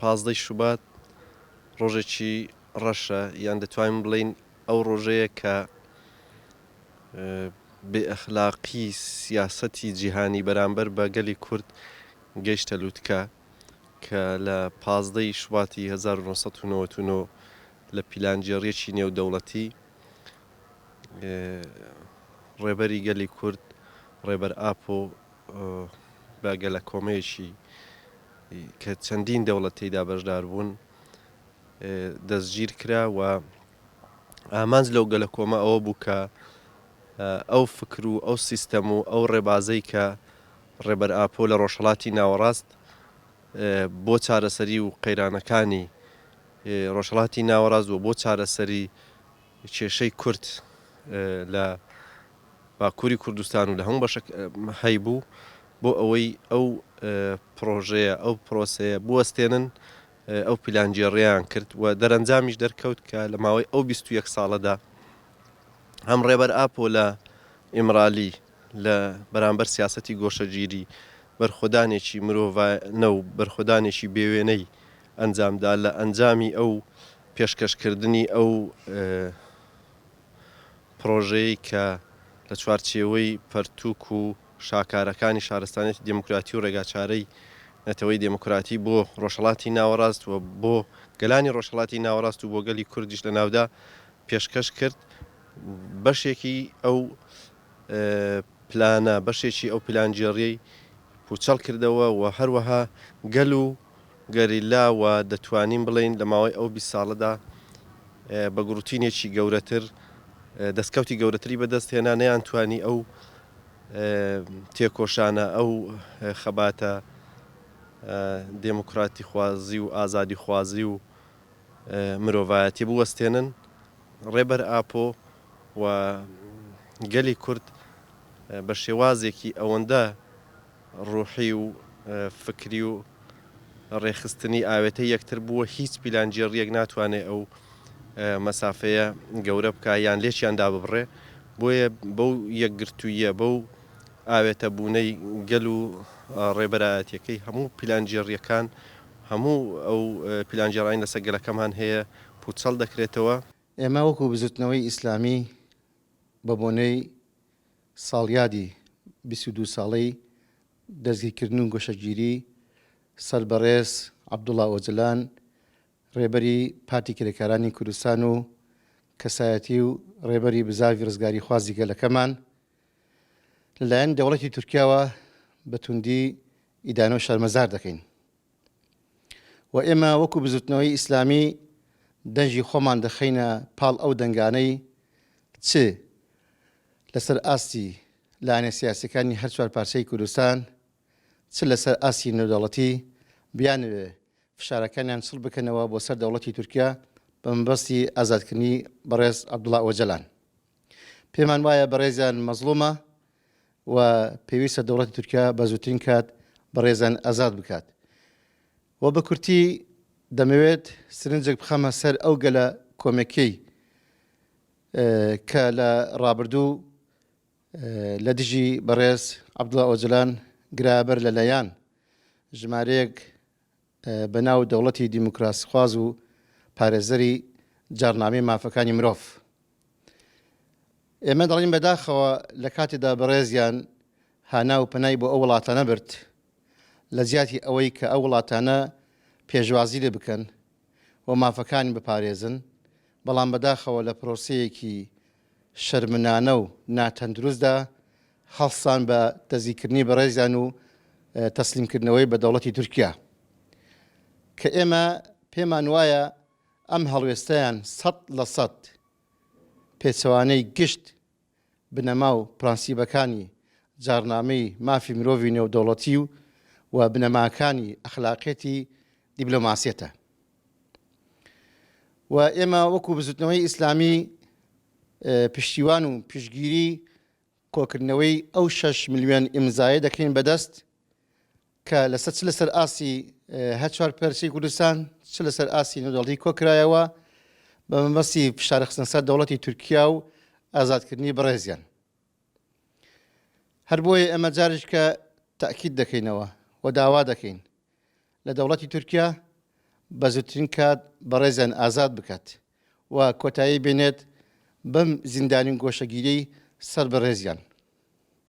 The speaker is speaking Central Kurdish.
پازدەی شوبات ڕۆژێکی ڕەشە یان دەتوانین بڵێین ئەو ڕۆژەیە کە بێ ئەخلاقی سیاسەتی جیهانی بەرامبەر بە گەلی کورد گەیشتە لوتکە کە لە 15 ی شوباتی 1999 لە پیلانگێڕیەکی نێودەوڵەتی ڕێبەری گەلی کورد ڕێبەر ئاپۆ بە گەلەکۆمەیەکی کە چەندین دەوڵەت تێیدا بەشدار بوون دەستگیر کرا و ئامانج لەو گەلەکۆمە ئەوە بوو کە ئەو فکر و ئەو سیستەم و ئەو ڕێبازەی کە ڕێبەر ئاپۆ لە ڕۆژهەڵاتی ناوەڕاست بۆ چارەسەری و قەیرانەکانی ڕۆژهەڵاتی ناوەڕاست و بۆ چارەسەری کێشەی کورد لە باکووری کوردستان و لە هەموو بەشەک هەیبوو بۆ ئەوەی ئەو پڕۆژەیە ئەو پرۆسەیە بوەستێنن ئەو پیلانگێڕییان کرد و دەرەنجامیش دەرکەوت کە لە ماوەی ئەو 21 ساڵەدا هەم ڕێبەر ئاپۆ لە ئیمرالی لە بەرامبەر سیاسەتی گۆشەگیری بەرخۆدانێکی مرۆڤانە و بەرخۆدانێکی بێوێنەی ئەنجامدا لە ئەنجامی ئەو پێشکەشکردنی ئەو پڕۆژەیەی کە لە چوارچێوەی پەرتووک و شاکارەکانی شارستانیەتی دێموکراتی و ڕێگاچارەی نەتەوەی دێموکراتی بۆ ڕۆژهەڵاتی ناوەڕاست و بۆ گەلانی ڕۆژهەڵاتی ناوەڕاست و بۆ گەلی کوردیش لە ناودا پێشکەش کرد، بەشێکی ئەو پلانە، بەشێکی ئەو پلانگێڕیەی پووچەڵ کردەوە و هەروەها گەل و گەریلا و دەتوانین بڵێین لە ماوەی ئەو 20 ساڵەدا بە گوڕوتینێکی گەورەتر دەستکەوتی گەورەتری بەدەست هێنا، نەیانتوانی ئەو تێکۆشانە، ئەو خەباتە دێموکراتیخوازی و ئازادیخوازی و مرۆڤایەتی بوەستێنن. ڕێبەر ئاپۆ و گەلی کورد بە شێوازێکی ئەوەندە ڕوحی و فکری و ڕێکخستنی ئاوێتەی یەکتر بووە، هیچ پیلانگێڕییەک ناتوانێ ئەو مەسافەیە گەورە بکا یان لێکیان داببڕێ، بۆیە بەو یەکگرتووییە، بەو ئاوێتەبوونەی گەل و ڕێبەرایەتییەکەی هەموو پیلانگێڕییەکان، هەموو ئەو پیلانگێڕانی لەسەر گەلەکەمان هەیە پووچەڵ دەکرێتەوە. ئێمە وەکوو بزووتنەوەی ئیسلامی بە بۆنەی ساڵیادی 22 ساڵەی دەستگیرکردن و گۆشەگیری سەر بەڕێز عەبدوڵا ئۆجەلان ڕێبەری پارتی کرێکارانی کوردستان و کەسایەتی و ڕێبەری بزاڤی ڕزگاریخوازی گەلەکەمان لەلایەن دەوڵەتی تورکیاوە بە توندی ئیدانە و شەرمەزار دەکەین و ئێمە وەکو بزوتنەوەی ئیسلامی دەنگی خۆمان دەخەینە پاڵ ئەو دەنگانەی چ لەسەر ئاستی لایەنە سیاسیەکانی هەر چوار پارچەی کوردستان چ لەسەر ئاستی نێودەوڵەتی بیانەوێ فشارەکانیان چڕ بکەنەوە بۆ سەر دەوڵەتی تورکیا بە مەبەستی ئازادکردنی بەڕێز عەبدوڵا ئۆجەلان. پێمان وایە بەڕێزیان مەزڵومە و پێویستە دەوڵەتی تورکیا بە زووترین کات بەڕێزیان ئازاد بکات. و بە کورتی دەمەوێت سرنجێک بخەمە سەر ئەو گەلە کۆمێکیەی کە لە ڕابردوو لە دژی بەڕێز عەبدوڵا ئۆجەلان گرایەبەر لەلایەن ژمارەیەک بە ناو دەوڵەتی دیموکراسخواز و پارێزەری جاڕنامەی مافەکانی مرۆڤ. ئێمە دەڵێین بەداخەوە لە کاتێدا بەڕێزیان هانا و پەنای بۆ ئەو وڵاتانە برد لە جیاتی ئەوەی کە ئەو وڵاتانە پێشوازی لێ بکەن و مافەکانی بپارێزن بەڵام بەداخەوە لە پرۆسەیەکی شەرمنانە و ناتەندروستدا هەڵسان بە دەستگیرکردنی بەڕێزیان و تەسلیمکردنەوەی بە دەوڵەتی تورکیا کە ئێمە پێمان وایە ئەم هەڵوێستەیان 100% پێچەوانەی گشت بنەما و پرەنسیبەکانی جاڕنامەی مافی مرۆڤی نێودەوڵەتی و و بنەماکانی ئەخلاقیەتی دیبلۆماسیەتە و ئێمە وەکو بزوتنەوەی ئیسلامی پشتیوان و پشتگیری کۆکردنەوەی ئەو 6 ملیۆن ئیمزایە دەکەین بەدەست کە لەسەر چ لەسەر ئاستی هەر چوار پەرچەی کوردستان چ لەسەر ئاستی نێودەوڵەتی کۆکرایەوە بە مەبەستی فشارخستنە سەر دەوڵەتی تورکیا و ئازادکردنی بەڕێزیان. هەر بۆیە ئێمە جارێکە تەئکید دەکەینەوە و داوا دەکەین لە دەوڵەتی تورکیا. بە زووترین کات بەڕێزیان ئازاد بکات و کۆتایی بێنێت بەم زیندانی و گۆشەگیریەی سەر بەڕێزیان.